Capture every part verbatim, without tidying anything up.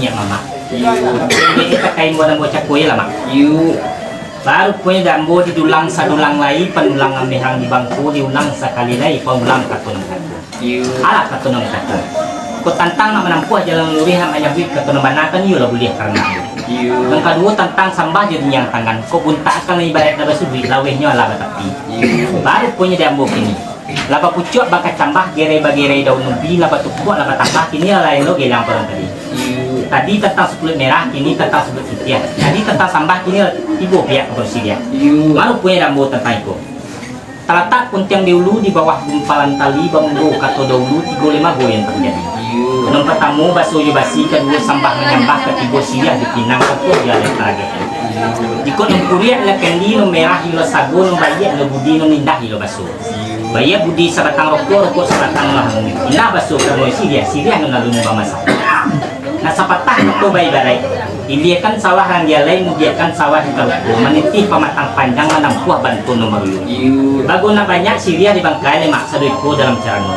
Nyak mamak. Iyo. Jadi takai buah ambo cako je lah, Mak. Iyo. Baru punyo dek ambo didulang sadulang lai, panulang ameh rang di bangko, diulang sakali lai, paulang kato nan kato. Iyo. Alah kato nan kato. Kok tantang nak manampuah jalan luruih, nak manyabuik kato nan bana, kan iyolah buliah karano ambo. Iyo. Nan kaduo tantang sambah jo rinjang tangan, kok buntak akan ibaraik lah basuduik, laweh nyo alah batapi. Iyo. Baru punyo dek ambo kini. Lah bapucuak bakacambah, gerai bagerai daun ubi, lah batukuak, lah batambah, kini lah lain lo gelang parang tadi. Iyo. Tadi tantang sapuluik merah, kini tantang sapuluik putiah. Tadi tantang sambah, kini lah tibo pihak ka padusi dia. Iyo. Baru punyo dek ambo tantang iko. Talatak puntiang di ulu, di bawah gumpalan tali, bamulo kato dahulu, tigo limo goyang tajadi. Iyo. Nan partamo, baso jo basi, kaduo sambah manyambah, katigo siriah di pinang, kaampuah di aleh tarageh. Iyo. Jikok nan kuriak lah kandi, nan merah ilo sago, nan baiak lah budi, nan indah ilo baso. Baiak budi sabatang rokok, rokok sabatang lah. Indah baso karano siriah, siriah nan lalu nan bamasak. Nak sapatah kato baibaraik, iliakan sawah rang di alai, mudiakan sawah di taruko, manitih pamatang panjang, manampuah bantuan nan baruyuang. Iyo. Baguna banyak siriah di bangkai lemak sado iko dalam carano.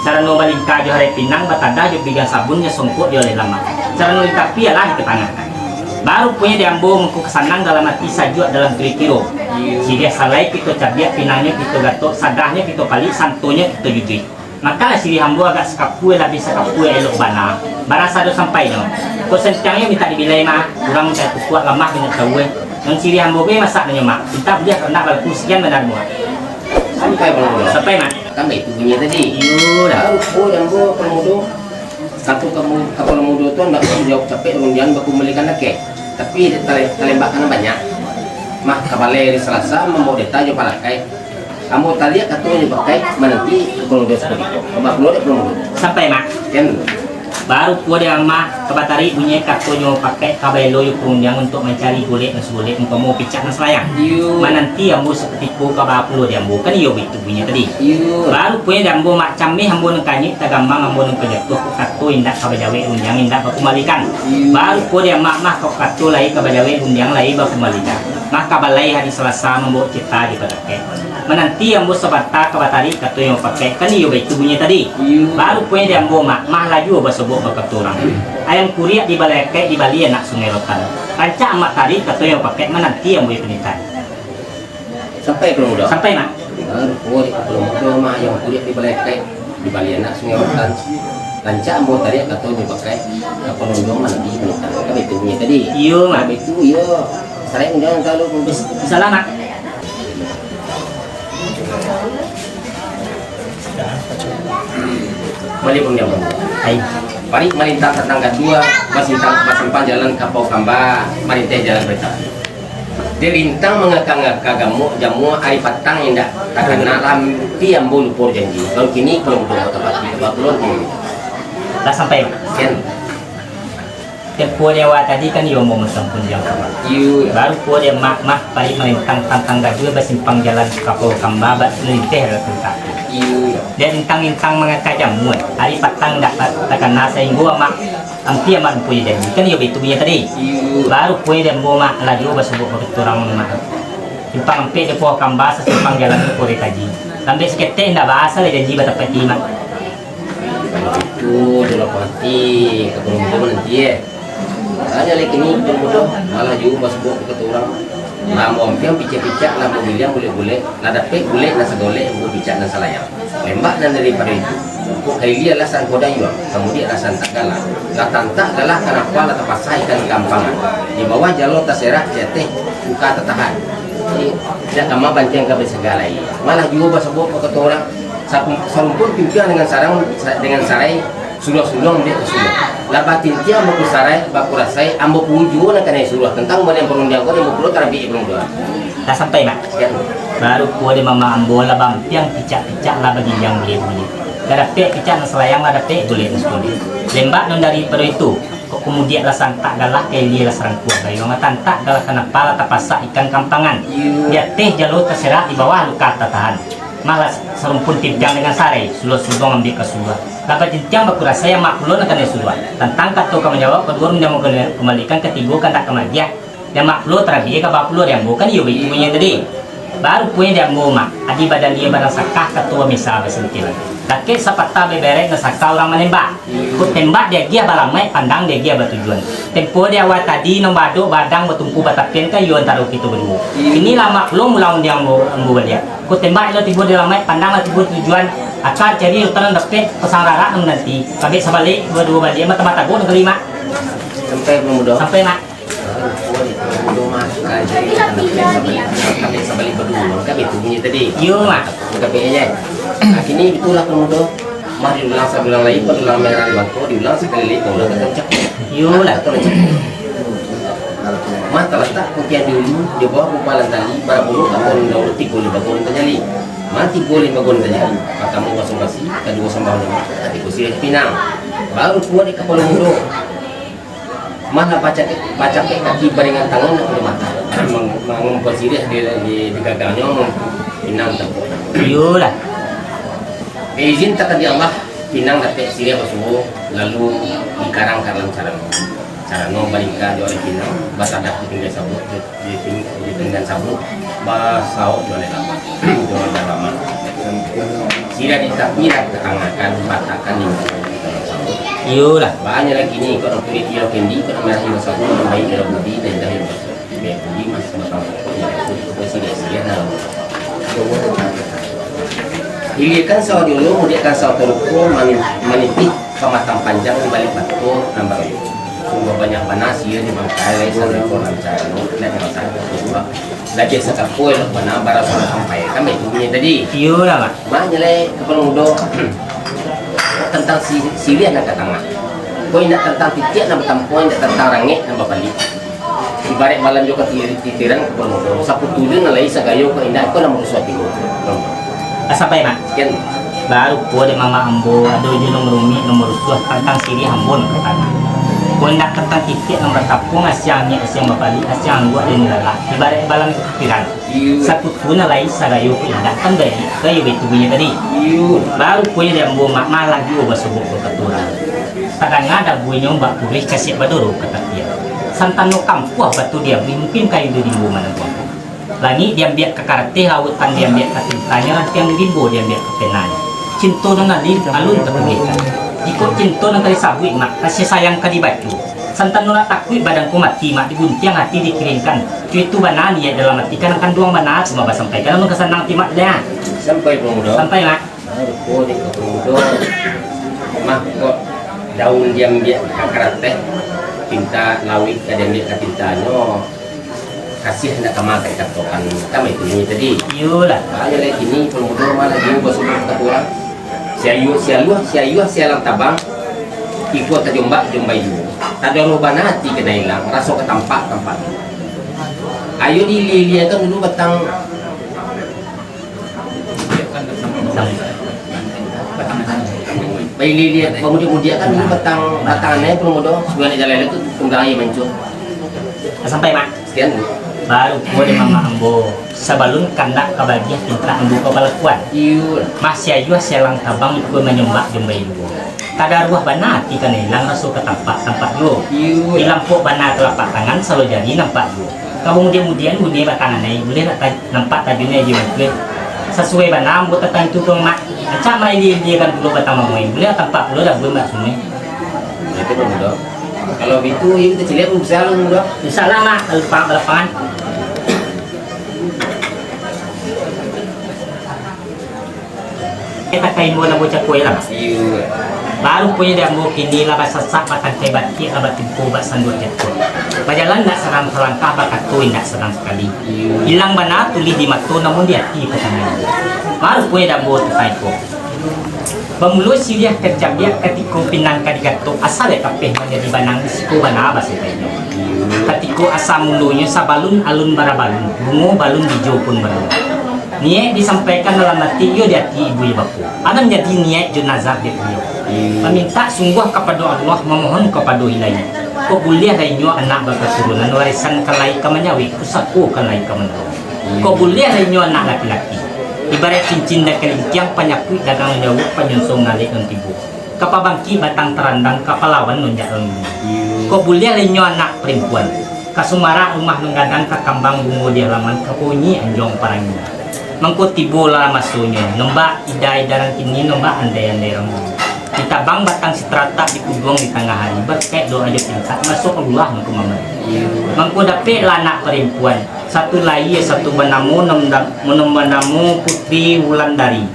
Carano balingka jo harai pinang, batadah jo pigang sabun, jo songkok di alai lamak. Carano di tapi alah di tangah. Baru punyo dek ambo mangko ka sanang dalam ati, sajuak dalam kiro-kiro. Iyo. Siriah salai kito cabiak, pinangnyo kito gatok, sadahnyo kito palik, santonyo kito jujuih. Makalah siriah ambo agak sakapua, labiah sakapua elok bana. Barasa do sampainyo. Kok santiangnyo mintak dibilai, Mak. Kurang mintak tukuak, lamah mintak taweh. Nan siriah ambo be masak nanyo, Mak. Mintak buliah kandak balaku, sakian bana, Mak. Sampai, Bang Uda. Sampai, Mak. Kan baitu bunyi tadi. Iyo lah. Kan rupo dek ambo, Bang Uda. Satu kamu, kapalo mudo tu handak manjawab capek rundiang bakumbalikan lakek. Tapi tale-, talembak kana banyak. Mah, ka balai ari Salasa, mambaok deta jo palakai. Ambo taliak kato jo pakai, mananti kapalo mudo sakutiko. Kaba pulo dek kapalo mudo. Sampai, Mak. Kan. Baru pulo dek Amak, ka batarik bunyi kato jo pakai, ka baelo jo parundiang untuak mancari golek nan sagolek, umpamo picak nan salayang. Iyo. Mananti ambo sakutiko, kaba pulo dek ambo. Kan iyo baitu bunyi tadi. Iyo. Baru punyo dek ambo, Mak, cameh ambo nan kanyuik, tagamang ambo nan kajatuah, kok kato indak ka bajawek, rundiang indak bakumbalikan. Iyo. Baru ko dek Amak, mah, kok kato lai ka bajawek, rundiang lai bakumbalikan. Mah ka balai hari Salasa mambaok ceta di padakai. Mananti ambo sabanta ka batarik kato nan bapakai, kan iyo baitu bunyi tadi. Iyo. Baru punyo dek ambo, Mak, mah laju basobok bakato urang. Ayam kuriak di balai akai, dibali anak Sungai Rotan. Rancak Amak tarik kato nan bapakai, mananti ambo jo panitahan. Sampai kapalo mudo? Sampai, Mak. Baru pulo dek kapalo mudo, mah, ayam kuriak di balai akai, dibali anak Sungai Rotan. Rancak ambo tarik kato nan bapakai, kapalo mudo mananti panitahan. Kan baitu bunyi tadi. Iyo, Mak. Kan baitu, iyo. Sarai undiang talu, Bang Uda. Salam, Mak. Baliak undiang, Bang Uda. Ai. Parik malintang tantang gadua, basintang, basimpang jalan kapau kamba, malinteh jalan kareta api. Dek lintang mangaka-ngaka gamuak, jamuak ari patang indak takana, lanti ambo lupo janji. Lalu kini kapalo mudo ka tapati, kapalo mudo. Lah sampai, Mak. Sekian. Tempo di awal tadi kan iyo mau mantang pundiang kawan. Iyo. Baru pulo dek Amak, mah, parik malintang tantang gadua, basimpang jalan kapau kamba, bak malinteh dalam kareta api. Iyo. Dek lintang-lintang mangaka jamuak, ari patang indak ta-, takana, sainggo Amak, ampia Amak lupo janji. Kan iyo baitu bunyi tadi. Iyo. Baru pulo dek ambo, Mak, laju basobok bakato urang, Mak. Simpang ampek di Poho Kamba, sasimpang jalan ka Puri Taji. Lambek saketek indak baasa lai janji batapati, Mak. Kalau itu, itulah pati kapalo mudo mananti, eh. Tanyo lai kini kapalo mudo, malah juo basobok ka urang. Lah ambo ampiang picak-picak, lah ambo giliang bulek-bulek, lah dapek bulek nan sagolek, ambo picak nan salayang. Lembak nan daripado itu, kok ka ilia lah sarangkuah dayuang, ka mudiak lah sarantak galah. Lah tantak galah kanapa lah tapasah ikan kampangan. Di bawah jalo taserak, di ateh luka tatahan. Jadi, indak kama bantiang ka basagah lai. Malah juo basobok bakato urang, Sakum-, sarumpun pimpiang dengan sarang, sa-, dengan sarai, suluah-suluah ambiak ka suluah. Lah batintiang baku sarai, baku rasai, ambo pulo juo nan kanai suluah. Tantang balian parundiang ko, ambo pulo tarabiak parundiang. Lah sampai, Mak. Siap. Baru pulo dek mamak ambo lah baampiang picak-picak, lah bagiliang bulek-bulek. Lah dapek picak nan salayang, lah dapek bulek nan sagolek. Lembak nan daripado itu, kok kamudiak lah sarantak galah, ka ilia lah sarangkuah dayuang, lah tantak galah kanapa lah tapasak ikan kampangan. Iyo. Di ateh jalo taserak, di bawah luka tatahan. Malah sarumpun pimpiang dengan sarai, suluah-suluah ambiak ka suluah. Lah batintiang baku rasai, Amak pulo nan kanai suluah. Tantang kato ka manjawab, kaduo rundiang ka kumbalikan, katigo kandak ka maagiah. Dek Amak pulo tarabiak, kaba pulo dek ambo, kan iyo baitu bunyi tadi. Baru punya di ambo, Mak. Adi badalia barang sakah, kato bamesa basintilan. Dakek sapatah beberek nan saka urang manembak. Kok tembak diagiah balamaik, pandang diagiah batujuan. Tempo di awal tadi, nan badok badang batumpu batapian ka iyo antaro kito baduo. Kini lamak pulo mulang di ambo, ambo baliak. Kok tembak lah tibo di lamaik, pandang lah tibo tujuan. Aka cari utan nan dapek, pasang rarak nan mananti. Kabek sabalik, baduo baliak, mata-mata go nan kalima. Sampai, Mudo. Sampai, Mak. Mudo mah, ka jadi, kami sabalik baduo, kami tu bunyi tadi. Iyo, Mak. Kami aja. Nah, kini itulah Mudo. Mah diulang sabulan lai, padulang merah di bangko, diulang sakali lai, paulang ka tancak. Iyo lah. Ka tancak. Mah talatak kuntiang di ulu, di bawah gumpalan tali, barabuluk atau nindau tigo limbago nan tajali. Mah tigo limbago nan tajali. Partamo basuh basi, kaduo sambah ulama, katigo siriah pinang. Baru kuat di kapalo Mudo. Mah lah bacakek, bacakek kaki baringan tangan nak di mata. Mang-, mangumpul siriah di, di, di gagangnyo, pinang tampuak. Iyolah. Izin takdir Allah, pinang dapek siriah basuo, lalu dikarang ka dalam carano. Carano balingka jo alai pinang, basadah di pinggan sabuik, di, di ping-, di pinggan sabuik, basaok jo alai lamak. Jo alai lamak. Siriah di tapi lah tatangakan, batakan di pinggan sabuik. Iyolah. Banyak lagi ni, kok nak kulit iyo kendi, kok nak merah iyo sabuik, nak baik iyo budi, dan indah iyo budi. Baik budi, mas, sama-sama. Kok siriah-siriah, nah. Iliakan sawo di ulu, mudiakan sawo ka ruko, mani-, manitih pamatang panjang di balik bato nan barayo. Sungguah banyak bana sia di bangkai, lai sangko rancak anu, lai masalah ka suruak. Gajah sakapo elok bana, baraso sampai, kan baitu bunyi tadi. Iyolah, Mak. Mak, jalai kapalo Mudo. Tantang si-, siriah nan ka tangah. Ko indak tantang titiak nan batampuang, indak tantang rangek nan babalik. Ibarat balanjo ka ti-, titiran ka Purwodo, sakutu jo nan lai sagayo ko indak ko nan marusuah tigo. Sampai, Mak. Sekian. Baru ko dek mamak ambo, ado jo nan marumik, nan marusuah tantang siriah ambo nan ka tangah. Ko indak tantang titiak nan batapuang, asiang angek, asiang babalik, asiang angguak dan ilalah. Ibarat balanjo ka titiran. Iyo. Sakutu nan lai sagayo ko indak kan baiak, baiak baitu bunyi tadi. Iyo. Baru punyo dek ambo, Mak, malah juo basobok bakaturang. Tadanga dabuinyo bak kuruih kasiak badoro ka tapian. Santano kampuah batu diabuih, mungkin kayu di rimbo manampuangkan. Langik diambiak ka karateh, lautan diambiak ka tintanyo, rantiang di rimbo diambiak ka penanyo. Cinto nan alun, alun takuliahkan. Jikok cinto nan ka disabuik, Mak, kasih sayang ka dibaco. Santano nak takuik badan ko mati, Mak, diguntiang ati dikiringkan. Cuitu bana niaik dalam ati, kan kanduang bana cuma basampaikan, alun ka sanang ati, Mak, dah. Sampai, Purwodo. Sampai, Mak. Nah, rupo dek Purwodo. Mah, kok daun diambiak ka karateh, tinta lawik ka diambiak ka tintanyo, kasih ndak ka mah ka dikatokan, kan baitu bunyi tadi. Iyolah. Banyak lai kini, Purwodo, malah juo basobok ka urang. Siayuah, sialuah, siayuah, sialang tabang, ikua tajombak, jombai juo. Tadaruah bana ati ka nan ilang, raso ka tampak, tampak juo. Ayo diilia-iliakan dulu batang Baililia, bamudiak-mudiak kan dulu batang, batang anai pun mudo, sudah nak jalan tu, tunggang aia mancua. Sampai, Mak. Sekian dulu. Baru pulo dek mamak ambo, sabalun kandak ka bagiah pintak ambo ka balakuan. Iyo. Mah siayuah sialang tabang ikua manyombak jombai juo. Tadaruah bana ati ka nan ilang, raso ka tampak, tampak juo. Iyo. Dilampok bana talapak tangan, salo jari nampak juo. Ka bamudiak-mudiak bunia batang anai, buliah nak ta-, nampak tajun aia mancua. Sasuai bana ambo tantang itu tu, Mak. Rancak mailia-iliakan pulo batang mamuai, buliah tampak pulo dabuak bak sungai. Itu pun mudo. Kalau bitu, iyo kita caliak pun bisa lah, mudo. Insya Allah, Mak, kalau lapang, lapangan. Kita ka imbau lah bocah kuai lah. Iyo. Baru punyo dek ambo kini lah basasak, batangkai batiak, lah batimpo, bak sanduak jatuah. Bajalan indak sadang salangkah, bakato indak sadang sakali. Iyo. Ilang bana tulih di mato, namun di ati tatanam. Baru punyo dek ambo tantang iko. Bamulo siriah ka dicambiak, katiko pinang ka digatok, asa dek tapeh manjadi banang, di siko bana basampainyo. Katiko asa mulonyo sabalun alun barabalun, bungo balun bijo pun balun. Niaik disampaikan dalam ati, iyo di ati ibu iyo bapo. Anan jadi niaik jo nazar dek baliau. Mamintak sungguah kapado Allah, mamohon kapado Ilahi. Kok buliah lai nyo anak bakaturunan, warisan ka lai ka manyawik, pusako ka lai ka manolong. Kok buliah lai nyo anak laki-laki. Ibarat cincin nan kalintiang, panyapuik dagang nan jauah, panyonsong nan alek nan tibo. Ka pabangkik batang tarandang, ka palawan nonjak lalu. Kok buliah lai nyo anak parimpuan. Ka sumarak rumah nan gadang, ka kambang bungo di halaman, ka punyi anjuang parangi. Mangko tibolah masonyo, nombak ida-ida nan kini, nombak andai-andai urang. Ditabang batang sitaratak, dikuduang di tangah ari, barakaik doa jo pintak, masya Allah mangko mambari. Mangko dapeklah anak parimpuan, satu lai, satu banamo, nan da-, nan banamo Putri Wulandari.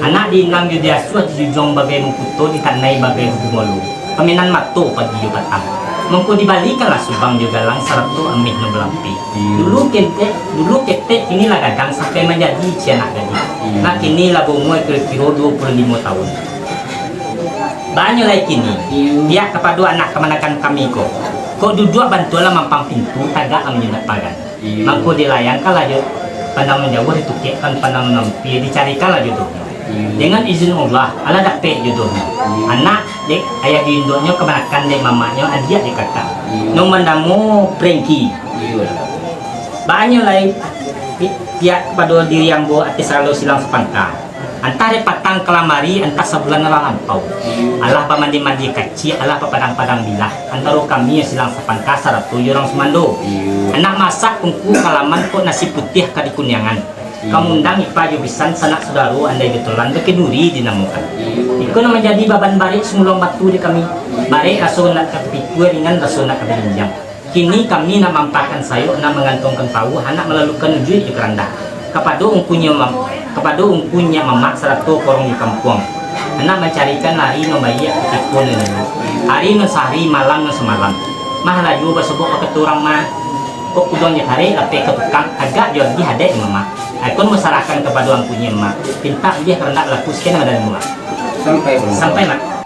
Anak diinang jo diasuah, dijujuang bagai mukuto, ditanai bagai bumolo. Pamainan mato pagi jo patang. Mangko dibalikanlah subang jo galang sarato ameh nan balampeh. Dulu ketek, dulu ketek, kini lah gadang sampai manjadi ciek anak gadih. Nah, kini lah baumua kiro-kiro duo puluah limo taun. Banyak lai kini, pihak kapado anak kamanakan kami ko. Kok duduak bantualah mampang pintu, tagaklah manyundak pagan. Mangko dilayangkanlah jo pandang nan jauah, ditukekkan pandang nan ampia, dicarikanlah jodohnyo. Dengan izin Allah, alah dapek jodohnyo. Anak dek ayah jo induaknyo, kamanakan dek mamaknyo, adiak dek kakak. Nan banamo Prengki. Banyak lai pi-, pihak kapado diri ambo Atis Ralo Silang Sapangka. Antah dek patang kalamari, antah sabulan lah lampau. Alah bamandi-mandi kaciak, alah bapadang-padang bilah. Antaro kami silang sapangka sarato jo urang sumando. Anak masak ungku kalaman, kok nasi putiah ka dikuniangan. Ka mangundang ipa jo bisan, sanak sudaro andai jo tulan, bakenuri dinamokan. Iko nan manjadi baban barek sumuluang batu di kami. Barek raso nak ka tapikua, ringan raso nak ka balinjang. Kini kami nak maampakan sayok, nak mangantongkan pauah, nak malalukan ujuik jo karandak. Kapado ungkunyo mam-, kapado ungkunyo mamak sarato korong di kampuang. Nak mancarikan ari nan baiak kutiko nan dulu. Ari nan sahari, malam nan samalam. Mah layu basobok bakato urang mah. Kok kuduang jo karek, lapeh ka tukang, agak jo agiah adaik mamak. Aikon masarahkan kapado ungkunyo mak. Pintak agiah karandak balaku, sakian nan dari mulah. Sampai, sampai, Mak.